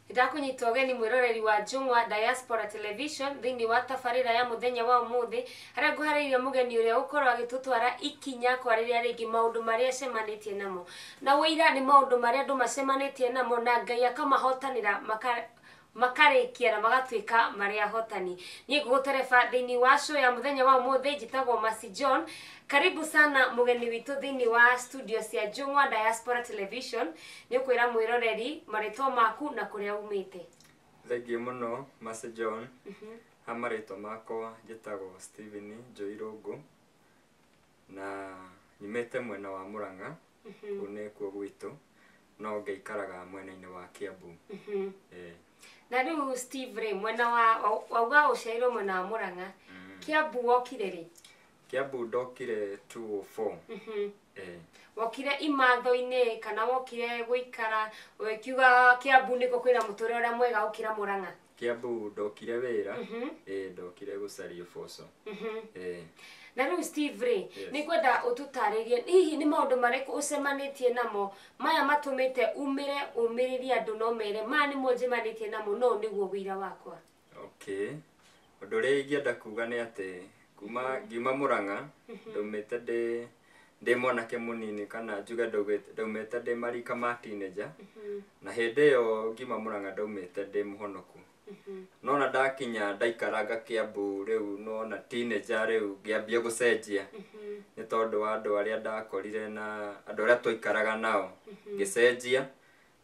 Ndakunyita ũgeni mwĩroreri wa Njũng'wa Diaspora Television thĩinĩ wa tabarĩra ya mũthenya wa ũmũthĩ, harĩa ngũharĩirie mũgeni ũrĩa ũkorwo agĩtũtwara ikinya kwa rĩrĩa rĩngĩ maũndũ marĩa acemanĩtie namo. Na ũira nĩ maũndũ marĩa andũ macemanĩtie namo na Ngai akamahotanĩra makarĩkia na magatuĩka marĩa ahotani. Niĩ ngũgũtereba thĩinĩ wa show ya mũthenya wa ũmũthĩ, njĩtagwo Mercy John. Karibu sana mũgeni witũ thĩinĩ wa studio cia Njũng'wa Diaspora Television. Nĩ ũkwĩra mwĩroreri marĩtwa maku na kũrĩa umĩte. Thengiũ mũno Mercy John. Ha marĩtwa makwa njĩtagwo Stephen Njoirũngũ na nyumĩte mwena wa Murang'a, kũu nĩkuo gwitũ, no ngĩikaraga mwena-inĩ wa Kiambu. Na rĩu Steve rĩ, mwena wa wauga ũciarirwo mwena wa Murang'a, Kiambu wokire rĩ? Kiambu ndokire 204. Wokire imatho-inĩ kana wokire gũikara ũkiuga Kiambu nĩkuo kwĩna mũtũrĩre ũrĩa mwega gũkĩra Murang'a? Kiambu ndokire wĩra, ndokire gũcaria ũboco. Na rĩu Steve rĩ, nĩ ngwenda ũtũtarĩrie hihi nĩ maũndũ marĩkũ ũcemanĩtie namo maya matũmĩte umĩre ũmĩrĩrie andũ no mere maya nĩmo njemanĩtie namo no nĩguo wĩira wakwa. Okay. Ũndũ ũrĩa ingĩenda kuga nĩ atĩ kuma ngiuma Murang'a ndaumĩte ndĩ mwanake mũnini, kana njuge ndaumĩte ndĩ marika ma teenager, na hĩndĩ ĩyo ngiuma Murang'a ndaumĩte ndĩ mũhonoku. No na ndakinya ndaikaranga Kiambu rĩu nona teenager rĩu ngĩambia gũcenjia nĩ tondũ wa andũ arĩa ndakorire na andũ arĩa twaikaraga nao, ngĩcenjia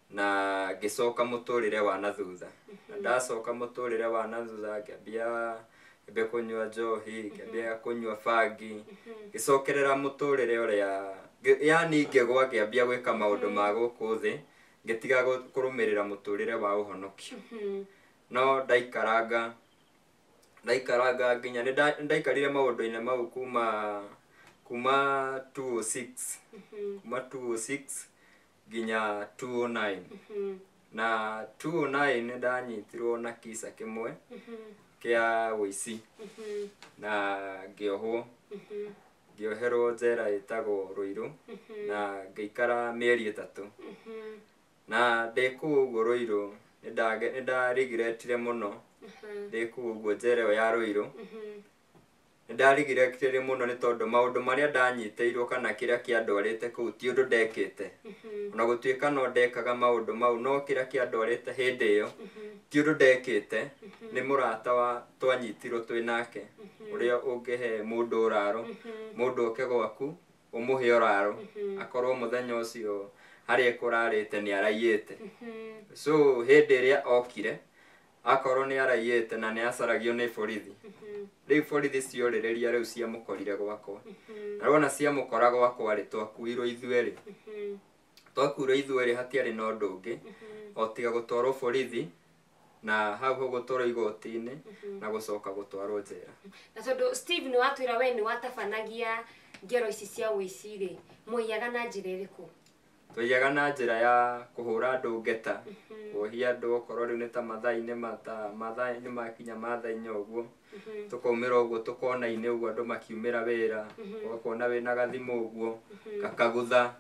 na ngĩcoka mũtũrĩre wa na thutha. Na ndacoka mũtũrĩre wa na thutha ngĩambia kũnyua njohi, ngĩambia kũnyua bangi, ngĩcokerera mũtũrĩre ũrĩa yani ngĩgwa ngĩambia gwĩka maũndũ ma gũkũ thĩ, ngĩtiga kũrũmĩrĩra mũtũrĩre wa ũhonokio. No ndaikaranga nginya nĩ ndaikarire maũndũ-inĩ mau kuma 206, kuma 206 nginya 209. Na 209 nĩ ndanyitirwo na kisa kĩmwe kĩa ũici na ngĩohwo, ngĩoherwo njera ĩtagwo Ruiru na ngĩikara mĩeri 3. Na ndĩ kũu ũguo Ruiru nĩ ndarigiretire mũno, ndĩ kũu ũguo njera ĩyo ya Ruiru nĩ ndarigiretire mũno nĩ tondũ maũndũ marĩa ndanyitĩirwo kana kĩrĩa kĩandwarĩte kũu ti ũndũ ndekĩte. Ona gũtuĩka no ndekaga maũndũ mau, no kĩrĩa kĩandwarĩte hĩndĩ ĩyo ti ũndũ ndekĩte. Nĩ mũrata wa twanyitirwo twĩ nake ũrĩa ũngĩhe mũndũ ũraro, mũndũ oke gwaku ũmũhe ũraro, akorwo mũthenya ũcio harĩa ekũrarĩte nĩ araiyĩte. So hĩndĩ ĩrĩa okire akorwo nĩ araiyĩte na nĩ acaragio nĩ borithi, rĩu borithi ciorĩrĩria rĩu ciamũkorire gwakwa. Na wona ciamũkora gwakwa rĩ, twakuirwo ithuerĩ. Twakuirwo ithuerĩ hatiarĩ na ũndũ ũngĩ o tiga gũtwarwo borithi na hau ho gũtwarwo igoti-inĩ na gũcoka gũtwarwo njera. Na tondũ Steve nĩ watwĩra we nĩ watabanagia ngero ici cia ũici rĩ, mũiyaga na njĩra ĩrĩkũ? Tũiyaga na njĩra ya kũhũra andũ ngeta, kuohia andũ okorwo rĩu nĩ ta mathaa-inĩ mathaa-inĩ makinya ma thaa inya ũguo, tũkaumĩra ũguo tũkona-inĩ ũguo andũ makiumĩra wĩra, ũgakona wĩna gathimũ ũguo gakagutha,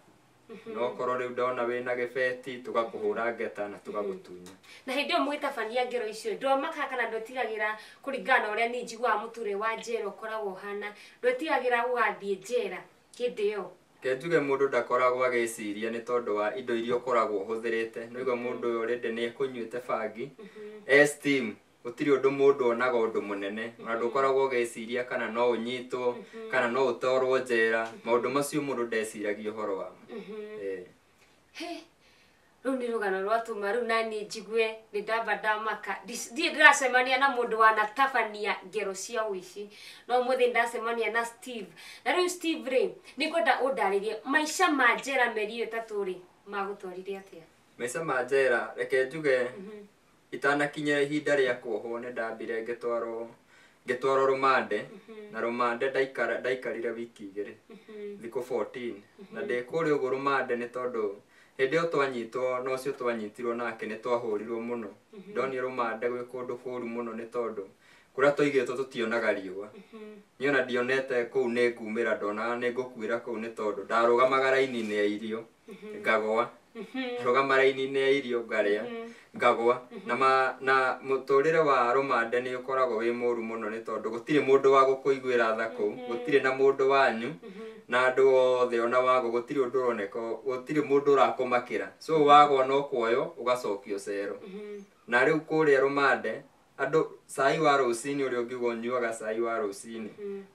no okorwo rĩu ndona wĩna gĩbeti tũgakũhũra ngeta na tũgagũtunya. Na hĩndĩ ĩyo mũgĩtabania ngero icio ndwamakaga kana ndwetigagĩra kũringana na ũrĩa niĩ njiguaga mũtũrĩre wa njera ũkoragwo ũhana, ndwetigagĩra gũgathiĩ njera hĩndĩ ĩyo? Reke njuge mũndũ ndakoragwo agĩciria nĩ tondũ wa indo iria ũkoragwo ũhũthĩrĩte. Nĩguo mũndũ ũyũ already nĩ ekũnyuĩte bangi, esteem, gũtirĩ ũndũ mũndũ onaga ũndũ mũnene, ona ndũkoragwo ũgĩciria kana no ũnyitwo kana no ũtwarwo njera, maũndũ macio mũndũ ndeciragia ũhoro wamo. Rĩu nĩ rũgano rwatũma rĩu naniĩ njigue nĩ ndamba ndamaka. Ndirĩ ndĩracemania na mũndũ wanatabania ngero cia ũici, no ũmũthĩ ndacemania na Steve. Na rĩu Steve rĩ, nĩ ngwenda ũndarĩrie maica ma njera mĩeri ĩyo 3 rĩ, magũtwarire atĩa? Maica ma njera, reke njuge itanakinya ihinda rĩa kuohwo nĩ ndambire ngĩtwarwo rũmande, na rũmande ndaikarire wiki 2, thikũ 14. Na ndĩ kũrĩa ũguo rũmande nĩ tondũ hĩndĩ ĩyo twanyitwo na ũcio twanyitirwo nake nĩ twahũrirwo mũno. Ndonire rũmande gwĩ kũndũ kũru mũno nĩ tondũ kũrĩa twaigĩtwo tũtionaga riũa. Niĩ ona ndionete kũu nĩ ngumĩra, ndonaga nĩ ngũkuĩra kũu nĩ tondũ ndarũgamaga raini-inĩ ya irio ngagwa. Rũgama raini-inĩ ya irio ngarĩa ngagwa na mũtũrĩre wa rũmande nĩ ũkoragwo wĩ mũru mũno nĩ tondũ gũtirĩ mũndũ wa gũkũiguĩra tha kũu, gũtirĩ na mũndũ wanyu na andũ othe ona wagwa gũtirĩ ũndũ ũroneka, gũtirĩ mũndũ ũrakũmakĩra. So wagwa no kuoywo ũgacokio cero. Na rĩu kũrĩa rũmande andũ cai wa rũcinĩ ũrĩa ũngiuga ũnyuaga cai wa rũcinĩ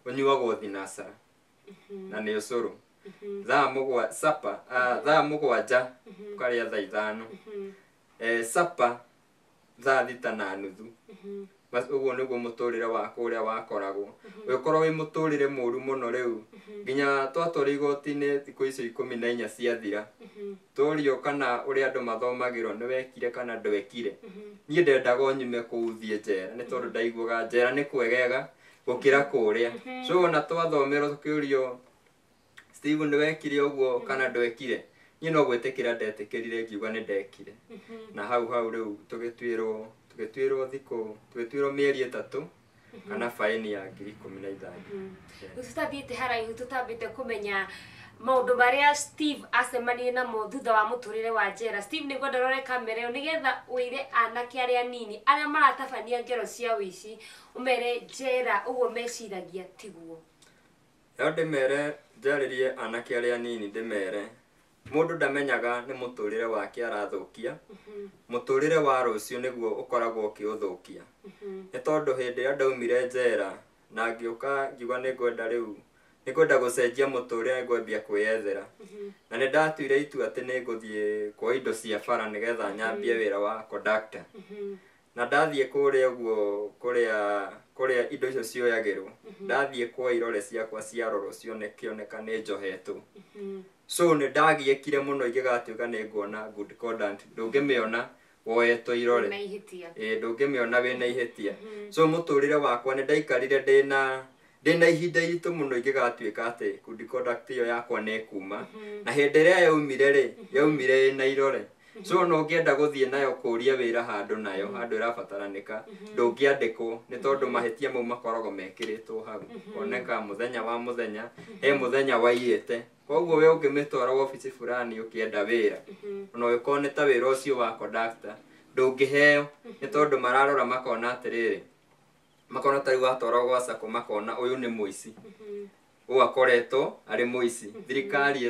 ũnyuagwo thinacara na nĩ ũcũrũ. Thaa mũgwanja ũkarĩa thaa 5, sapa thaa 6:30. Ũguo nĩguo mũtũrĩre wa kũrĩa wakoragwo. Ũgĩkorwo wĩ mũtũrĩre mũru mũno rĩu nginya twatwarwo igoti-inĩ thikũ icio 14 ciathira, tũrio kana ũrĩa andũ mathomagĩrwo nĩ wekire kana ndwekire. Niĩ ndendaga o nyume kũu thiĩ njera nĩ tondũ ndaiguaga njera nĩ kwegega gũkĩra kũrĩa. So ona twathomerwo tũkĩũrio Steve nĩ wekire ũguo kana ndwekire, niĩ no gwĩtĩkĩra ndetĩkĩrire ngiuga nĩ ndekire. Na hau hau rĩu tũgĩtuĩrwo thikũ, tũgĩtuĩrwo mĩeri 3 kana baini ya 15,000. Rĩu tũtathiĩte haraihu tũtambĩte kũmenya maũndũ marĩa Steve acemanirie namo thutha wa mũtũrĩre wa njera. Steve nĩ ngwenda ũrore kamera ĩyo nĩgetha ũire anake arĩa anini arĩa maratabania ngero cia ũici ũmere njera ũguo meciragia tiguo. No ndĩmere njarĩrie anake arĩa anini ndĩmere mũndũ ndamenyaga nĩ mũtũrĩre wake arathũkia. Mũtũrĩre wa rũciũ nĩguo ũkoragwo ũkĩũthũkia. Nĩ tondũ hĩndĩ ĩrĩa ndaumire njera na ngĩũka ngiuga nĩngwenda rĩu nĩngwenda gũcenjia mũtũrĩre ngwambia kwĩyethera. Na nĩ ndatuire itua atĩ nĩngũthiĩ kuoya indo cia bara nĩgetha nyambie wĩra wa conductor. Na ndathiĩ kũrĩa ũguo kũrĩa indo icio cioyagĩrwo, ndathiĩ kuoya irore ciakwa ciarorwo cioneka nĩ njohetwo. So nĩ ndagiĩkire mũno ingĩgatuĩka nĩ nguona good conduct, ndũngĩmĩona woetwo irore. Ndũngĩmĩona wĩna ihĩtia. So mũtũrĩre wakwa nĩ ndaikarire ndĩna ihinda iritũ mũno ingĩgatuĩka atĩ good conduct ĩyo yakwa nĩ ĩkuma. Na hĩndĩ ĩrĩa yaumire rĩ, yaumire ĩna irore. So ona ũngĩenda gũthiĩ nayo kũria wĩra handũ nayo, handũ ĩrabataranĩka, ndũngĩandĩkwo nĩ tondũ mahĩtia mau makoragwo mekĩrĩtwo hau. Koneka mũthenya wa mũthenya, he mũthenya waiyĩte. Koguo we ũngĩmĩtwara wabici fulani ũkĩenda wĩra, ona ũngĩkorwo nĩ ta wĩra ũcio wa conductor, ndũngĩheo nĩ tondũ mararora makona atĩrĩrĩ, makona ta rĩu watwarwo gwa sacco makona ũyũ nĩ mũici. Ũyũ akoretwo arĩ mũici. Thirikari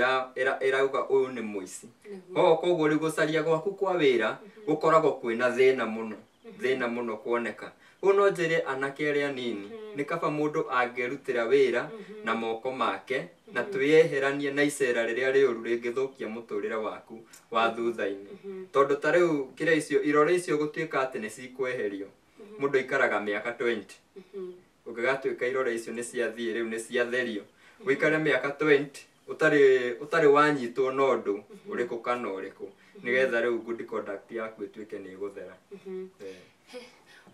ĩrauga ũyũ nĩ mũici. Koguo rĩu gũcaria gwaku kwa wĩra gũkoragwo kwĩna thĩna mũno, thĩna mũno kuoneka. Ũguo no njĩre anake arĩa anini nĩ kaba mũndũ angĩrutĩra wĩra na moko make na twĩyeheranie na icera rĩrĩa rĩũru rĩngĩthũkia mũtũrĩre waku wa thutha-inĩ. Tondũ ta rĩu kĩrĩa icio irore icio gũtuĩka atĩ nĩ cikweherio, mũndũ aikaraga mĩaka 20. Ũngĩgatuĩka irore icio nĩ ciathiĩ rĩu nĩ ciatherio, ũikare mĩaka 20 ũtarĩ wanyitwo na ũndũ ũrĩkũ kana ũrĩkũ nĩgetha rĩu good conduct yaku ĩtuĩke nĩ ĩgũthera.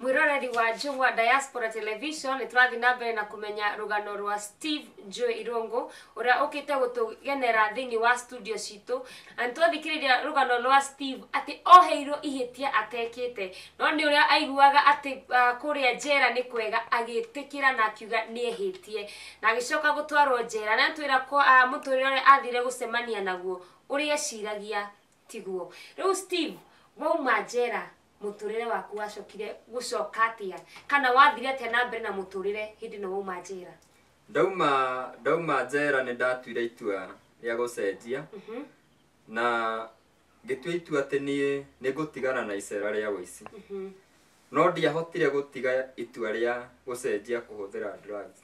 Mwiroreri wa Njũng'wa Diaspora Television nĩ tũrathiĩ na mbere na kũmenya rũgano rwa Steve Njũĩ Irũngũ ũrĩa ũkĩte gũtũgenera thĩinĩ wa studio citũ. Na nĩ twathikĩrĩria rũgano rwa Steve atĩ oheirwo ihĩtia atekĩte, no nĩ ũrĩa aiguaga atĩ kũrĩa njera nĩ kwega agĩtĩkĩra na akiuga nĩ ehĩtie na agĩcoka gũtwarwo njera. Na twĩra mũtũrĩre ũrĩa athire gũcemania naguo ũrĩa eciragia tiguo. Rĩu Steve, wauma njera mũtũrĩre waku wacokire gũcoka atĩa kana wathire atĩa na mbere na mũtũrĩre hĩndĩ ĩno wauma njera? Ndauma njera nĩ ndatuire itua rĩa gũcenjia na ngĩtua itua atĩ niĩ nĩ ngũtigana na icera rĩa ũici. No ndiahotire gũtiga itua rĩa gũcenjia kũhũthĩra drugs,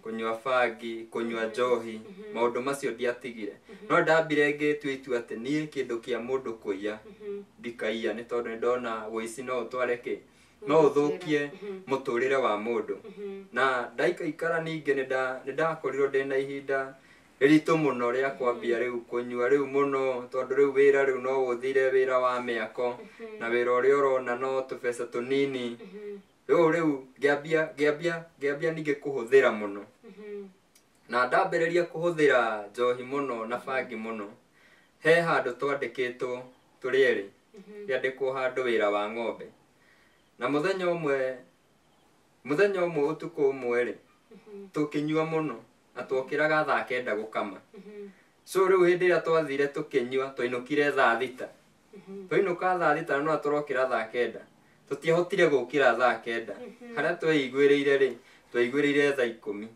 kũnyua bangi, kũnyua njohi, maũndũ macio ndiatigire. No ndambire ngĩtua itua atĩ niĩ kĩndũ kĩa mũndũ kũiya ndikaiya nĩ tondũ nĩ ndona ũici no ũtware kĩ, no ũthũkie mũtũrĩre wa mũndũ. Na ndaikaikara ningĩ nĩ ndakorirwo ndĩna ihinda rĩritũ mũno rĩa kwambia rĩu kũnyua rĩu mũno tondũ rĩu wĩra rĩu no ũthire wĩra wa mĩako na wĩra ũrĩa ũrona no tũbeca tũnini. Rĩu ngĩambia ningĩ kũhũthĩra mũno. Na ndambĩrĩria kũhũthĩra njohi mũno na bangi mũno, he handũ twandĩkĩtwo tũrĩ erĩ, kĩandĩkwo handũ wĩra wa ng'ombe. Na mũthenya ũmwe ũtukũ ũmwe rĩ, tũkĩnyua mũno na twokĩraga thaa 9 gũkama. So rĩu hĩndĩ ĩrĩa twathire tũkĩnyua twainũkire thaa 6. Twainũka thaa 6 no tũrokĩra thaa 9. Tũtiahotire gũkĩra thaa 9. Harĩa tweiguĩrĩire rĩ, twaiguĩrĩire thaa 10.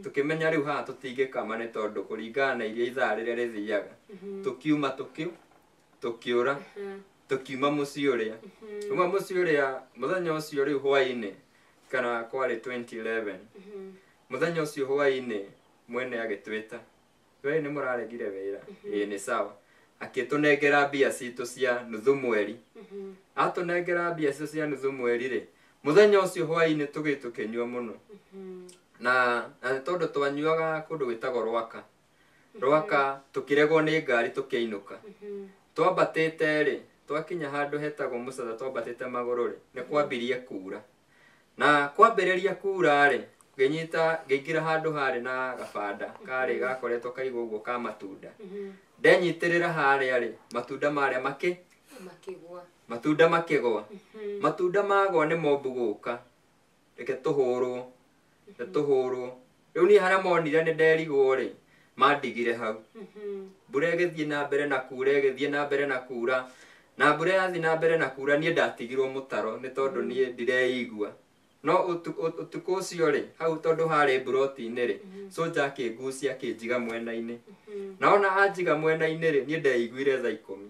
Tukĩmenya rĩu haha tũtingĩkama nĩ tondũ kũringana na iria ithaa rĩrĩa rĩthiaga. Tũkiuma tũkĩũra. Tũkiuma mũciĩ ũrĩa. Kuma mũciĩ ũrĩa mũthenya ũcio rĩu hwaĩ-inĩ kana kwarĩ 2011. Mũthenya ũcio hwaĩ-inĩ mwene agĩtwĩta. We nĩ mũraregire wĩra. Ĩĩ nĩ sawa. Akĩtũnengera mbia citũ cia nuthu mweri. Atũnengera mbia icio cia nuthu mweri rĩ, mũthenya ũcio hwaĩ-inĩ tũgĩ tũkĩnyua mũno. Na tondũ twanyuaga kũndũ gwĩtagwo Rwaka. Rwaka tũkĩregwo nĩ ngari tũkĩinũka. Twambatĩte rĩ, twakinya handũ hetagwo Mũcatha twambatĩte magũrũ rĩ, nĩ kwambirie kura. Na kwambĩrĩria kura rĩ, ngĩnyita ngĩingĩra handũ harĩ na gabanda karĩ gakoretwo kaigwo ũguo ka matunda. Ndenyitĩrĩra harĩa rĩ, matunda marĩa makĩgwa. Matunda makĩgwa. Matunda magwa nĩ mombu gũka. Reke tũhũrwo. Tũhũrwo. Rĩu niĩ harĩa monire nĩ nderigwo rĩ, mandigire hau. Mbura ĩgĩthiĩ na mbere na kura, ĩgĩthiĩ na mbere na kura. Na mbura yathiĩ na mbere na kura niĩ ndatigirwo mũtaro nĩ tondũ niĩ ndireigua. No ũtukũ ũcio rĩ, hau tondũ harĩ mburoti-inĩ rĩ, soja akĩngucia akĩnjiga mwena-inĩ. Na ona anjiga mwena-inĩ rĩ, niĩ ndeiguire thaa 10.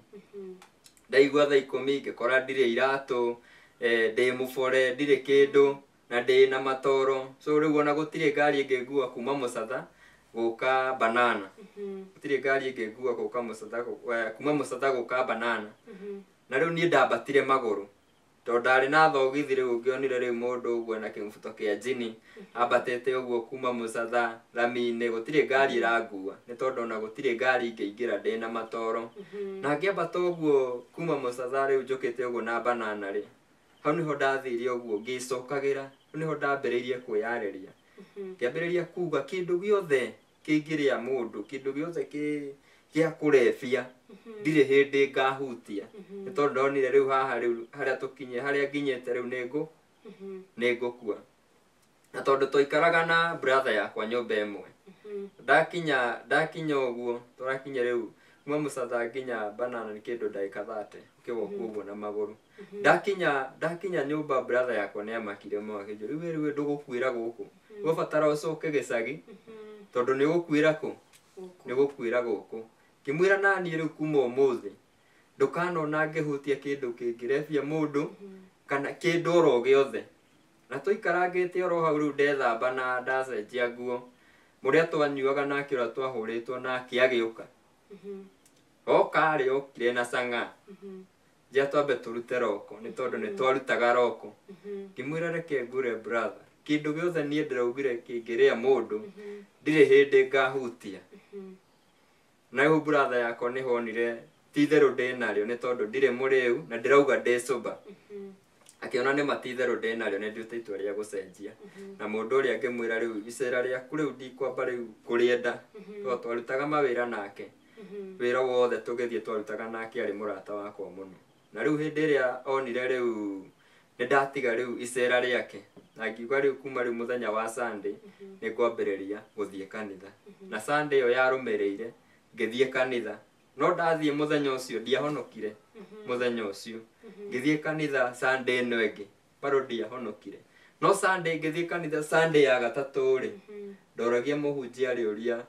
Ndaigua thaa 10 ngĩkora ndirĩ iratũ, ndĩ mũbore, ndirĩ kĩndũ na ndĩ na matoro. So rĩu ona gũtirĩ ngari ĩngĩngua kuma Mũcatha gũka Banana. Gũtirĩ ngari ĩngĩngua gũka Mũcatha, kuma Mũcatha gũka Banana. Na rĩu niĩ ndambatire magũrũ. Tondũ ndarĩ na thogithi rĩu ũngĩonire rĩu mũndũ ũguo na kĩmũbuto kĩa njini ambatĩte ũguo kuma Mũcatha rami-inĩ, gũtirĩ ngari ĩrangua nĩ tondũ ona gũtirĩ ngari ingĩingĩra ndĩ na matoro. Na ngĩambata ũguo kuma Mũcatha rĩu njũkĩte ũguo na Banana rĩ, hau nĩho ndathire ũguo ngĩcokagĩra, hau nĩho ndambĩrĩirie kwĩyarĩria. Ngĩambĩrĩria kuga kĩndũ gĩothe kĩngĩrĩa mũndũ, kĩndũ gĩothe gĩa kũrebia ndirĩ hĩndĩ ngahutia. Nĩ tondũ ndonire rĩu haha rĩu harĩa tũkinye, harĩa nginyĩte rĩu nĩ ngũkua. Na tondũ twaikaraga na brother yakwa nyũmba ĩmwe. Ndakinya ũguo, tũrakinya rĩu kuma Mũcatha nginya Banana nĩ kĩndũ ndagĩka 30 ũkĩwoka ũguo na magũrũ. Ndakinya nyũmba brother yakwa nĩ amakire mũno akĩnjĩra rĩu we rĩu ndũgũkuĩra gũkũ. Ũgũbatara ũcoke gĩcagi tondũ nĩ ũgũkuĩra kũ? Nĩ ũgũkuĩra gũkũ. Ngĩmwĩra naniĩ rĩu kuma ũmũthĩ ndũkanona ngĩhutia kĩndũ kĩngĩrebia mũndũ kana kĩndũ oro gĩothe. Na tũikarangĩte oro hau rĩu ndethamba na ndacenjia nguo. Mũrĩa twanyuaga nake ũrĩa twahũrĩtwo nake agĩũka. Oka rĩ, okire na cang'aa. Njĩra twambe tũrute roko nĩ tondũ nĩ twarutaga roko. Ngĩmwĩra reke ngure brother. Kĩndũ gĩothe niĩ ndĩraugire kĩngĩrĩa mũndũ ndirĩ hĩndĩ ngahutia. Na rĩu brother yakwa nĩ honire ti itherũ ndĩ narĩo nĩ tondũ ndirĩ mũrĩu na ndĩrauga ndĩ sober. Akĩona nĩ ma ti itherũ ndĩ narĩo nĩ nduĩte itua rĩa gũcenjia. Na mũndũ ũrĩa ngĩmwĩra rĩu icera rĩaku rĩu ndikwamba rĩu kũrĩenda. Tondũ twarutaga mawĩra nake. Wĩra wothe tũgĩthiĩ twarutaga nake arĩ mũrata wakwa mũno. Na rĩu hĩndĩ ĩrĩa onire rĩu nĩ ndatiga rĩu icera rĩake. Na ngiuga rĩu kuma rĩu mũthenya wa Sunday nĩ ngwambĩrĩria gũthiĩ kanitha. Na Sunday ĩyo yarũmĩrĩire ngĩthiĩ kanitha. No ndathiĩ mũthenya ũcio ndiahonokire mũthenya ũcio. Ngĩthiĩ kanitha Sunday ĩno ĩngĩ bado ndiahonokire. No Sunday ngĩthiĩ kanitha Sunday ya gatatũ rĩ, ndoragia mũhunjia rĩũria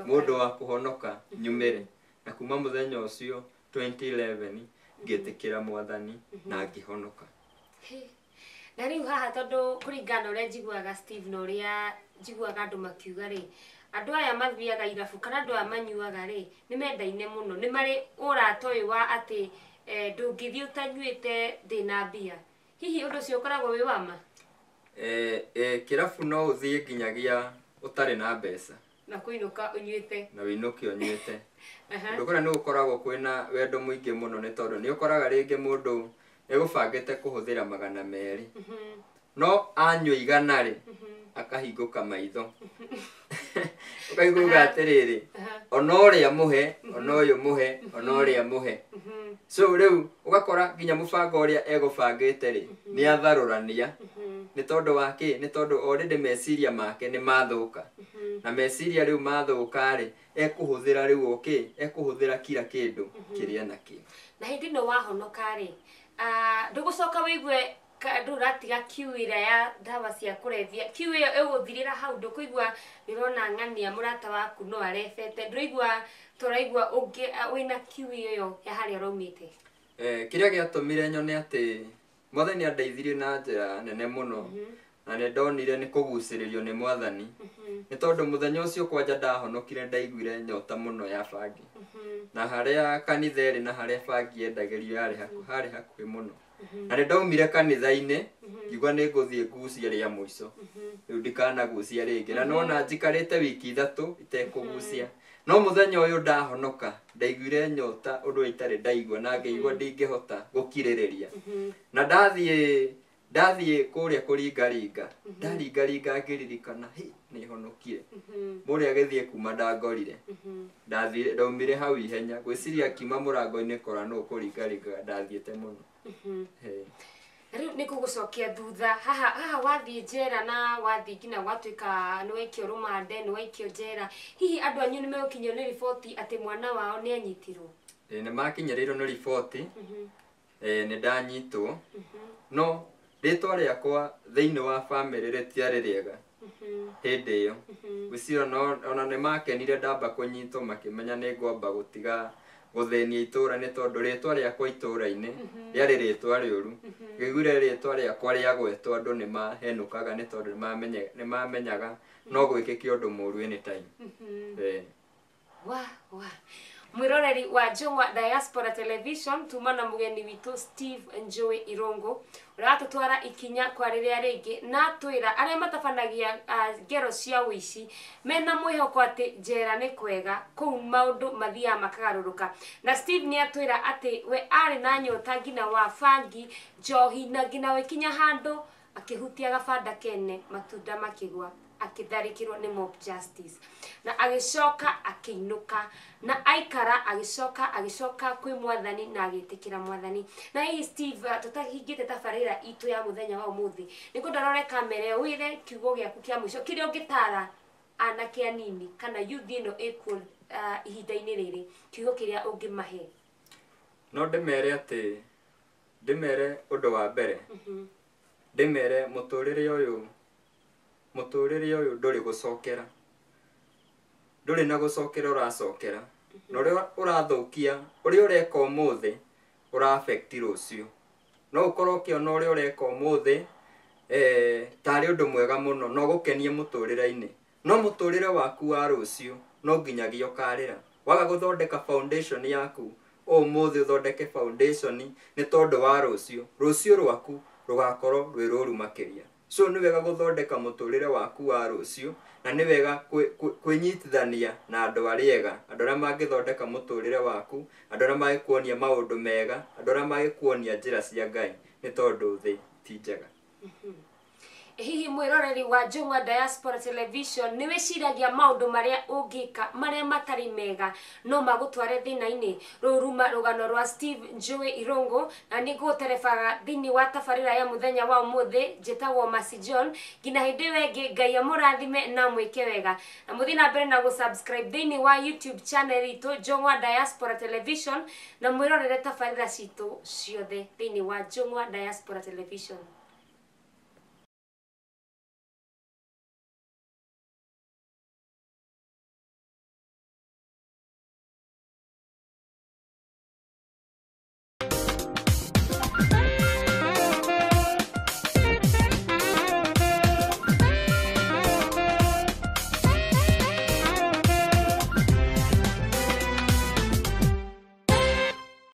mũndũ wa kũhonoka nyumĩre. Na kuma mũthenya ũcio 2011 ngĩtĩkĩra mwathani na ngĩhonoka. Na rĩu haha tondũ kũringana na ũrĩa njiguaga Steve na ũrĩa njiguaga andũ makiuga rĩ, andũ aya mathiaga irabu kana andũ aya manyuaga rĩ, nĩ mendaine mũno, nĩ marĩ ũrata ũyũ wa atĩ ndũngĩthiĩ ũtanyuĩte ndĩna mbia. Hihi ũndũ ũcio ũkoragwo wĩ wa ma? Kĩrabu no ũthiĩ nginyagia ũtarĩ na mbeca. Na kũinũka ũnyuĩte. Na wĩinũke ũnyuĩte. Ũndũ kũrĩa nĩ gũkoragwo kwĩna wendo mũingĩ mũno nĩ tondũ nĩ ũkoraga rĩngĩ mũndũ egũbangĩte kũhũthĩra 200. No anyua 100 rĩ, akahingũka maitho. Ũkaigua atĩrĩrĩ, ona ũrĩa mũhe, ona ũyũ mũhe, ona ũrĩa mũhe. So rĩu ũgakora nginya mũbango ũrĩa egũbangĩte rĩ, nĩ atharũrania. Nĩ tondũ wa kĩ? Nĩ tondũ already meciria make nĩ mathũka. Na meciria rĩu mathũka rĩ, ekũhũthĩra rĩu okĩ, ekũhũthĩra kila kĩndũ kĩrĩa nakĩo. Na hĩndĩ ĩno wahonoka rĩ, ndũgũcoka wĩigue ndũratiga kiu ĩrĩa ya ndawa cia kũrebia, kiu ĩyo ĩgũthirĩra hau, ndũkũigua nĩũrona ng'ania mũrata waku no arebete, ndũraigua tũraigua ũngĩ wĩna kiu ĩyo ya harĩa ũraumĩte. Kĩrĩa gĩatũmire nyone atĩ mwathani andeithirie na njĩra nene mũno, na nĩ ndonire nĩ kũgucĩrĩrio nĩ mwathani, nĩ tondũ mũthenya ũcio kwanja ndahonokire ndaiguire nyota mũno ya bangi. Na harĩa kanitha ĩrĩ na harĩa bangi yendagĩrio yarĩ harĩ hakuhĩ mũno. Na nĩ ndaumire kanitha-inĩ ngiuga nĩ ngũthiĩ ngucie rĩa mũico, rĩu ndikanagucia rĩngĩ. Na nona njikarĩte wiki 3 itekũgucia, no mũthenya ũyũ ndahonoka ndaiguire nyota ũndũ itarĩ ndaigua, na ngĩigua ndingĩhota gũkirĩrĩria. Na ndathiĩ kũrĩa kũringaringa, ndaringaringa ngĩririkana, hĩ, nĩ honokire. Mũrĩa agĩthiĩ kuma ndangorire. Ndaumire hau ihenya, ngwĩciria akiuma mũrango-inĩ kora nũ kũringaringaga, ndathiĩte mũno. Rĩu nĩ ngũgũcokia thutha haha haha wathiĩ njera na wathiĩ nginya gwatuĩka nĩ waikio rũmande, nĩ waikio njera, hihi andũ anyu nĩ megũkinyio nĩ riboti atĩ mwana wao nĩ anyitirwo? Nĩ makinyĩrĩirwo nĩ riboti, nĩ ndanyitwo, no rĩtwa rĩakwa thĩinĩ wa bamĩrĩ rĩtiarĩ rĩega hĩndĩ ĩyo. Ngwĩciria ona nĩ makenire ndamba kũnyitwo, makĩmenya nĩ ngwamba gũtiga gũthĩnia itũra, nĩ tondũ rĩtwa rĩakwa itũra-inĩ rĩarĩ rĩtwa rĩũru. Ngĩiguire rĩtwa rĩakwa rĩagwetwo andũ nĩ mahenũkaga, nĩ tondũ nĩ mamenyaga no gwĩkĩke ũndũ mũũru anytime. Wa wa mwiroreri wa Njũng'wa Diaspora Television, tuma na mũgeni witũ Steve Njũĩ Irũngũ ũrĩa watũtwara ikinya kwa rĩrĩa rĩngĩ, na twĩra arĩa matabanagia ngero cia ũici mena mwĩhoko atĩ njera nĩ kwega, kũu maũndũ mathiaga makagarũrũka. Na Steve nĩ atwĩra atĩ we arĩ na nyota nginya wa bangi, njohi, na nginya wĩkinya handũ akĩhutia gabanda kene, matunda makĩgwa, akĩtharĩkĩrwo nĩ mob justice, na agĩcoka akĩinũka, na aikara agĩcoka kwĩ mwathani na agĩtĩkĩra mwathani. Na hihi Steve, tũtahingĩte tabarĩra itũ ya mũthenya wa ũmũthĩ, nĩngwenda ũrore kamera ĩyo wĩre kiugo gĩaku kĩa mũico kĩrĩa ũngĩtara anake anini kana youth ĩno ĩkuo ihinda-inĩ rĩrĩ, kiugo kĩrĩa ũngĩmahe. No ndĩmere atĩ, ndĩmere ũndũ wa mbere, ndĩmere mũtũrĩre ũyũ ndũrĩ gũcokera, ndũrĩ na gũcokera ũracokera, na ũrĩa ũrathũkia, ũrĩa ũreka ũmũthĩ ũra affect rũciũ. No ũkorwo ũkĩona ũrĩa ũreka ũmũthĩ tarĩ ũndũ mwega mũno, no ũgũkenie mũtũrĩre-inĩ, no mũtũrĩre waku wa rũciũ no nginyagia ũkarĩra. Waga gũthondeka foundation yaku ũmũthĩ, ũthondeke foundation nĩ tondũ wa rũciũ, rũciũ rwaku rũgakorwo rwĩ rũru makĩria. So nĩ wega gũthondeka mũtũrĩre waku wa rũciũ, na nĩ wega kwĩnyitithania na andũ arĩa ega, andũ arĩa mangĩthondeka mũtũrĩre waku, andũ arĩa mangĩkuonia maũndũ mega, andũ arĩa mangĩkuonia njĩra cia Ngai, nĩ tondũ thĩ ti njega. Hihi mwĩroreri wa Njũng'wa Diaspora Television, nĩ wĩciragia maũndũ marĩa ũngĩka marĩa matarĩ mega no magũtware thĩna-inĩ? Rũu ruma rũgano rwa Steve Njũĩ Irũngũ, na nĩ ngũgũterebaga thĩinĩ wa tabarĩra ya mũthenya wa ũmũthĩ. Njĩtagwo Mercy John. Nginya hĩndĩ ĩyo ĩngĩ, Ngai amũrathime na amwĩke wega, na mũthiĩ na mbere na gũ-subscribe thĩinĩ wa YouTube channel itũ Njũng'wa Diaspora Television, na mwĩrorere tabarĩra citũ ciothe thĩinĩ wa Njũng'wa Diaspora Television.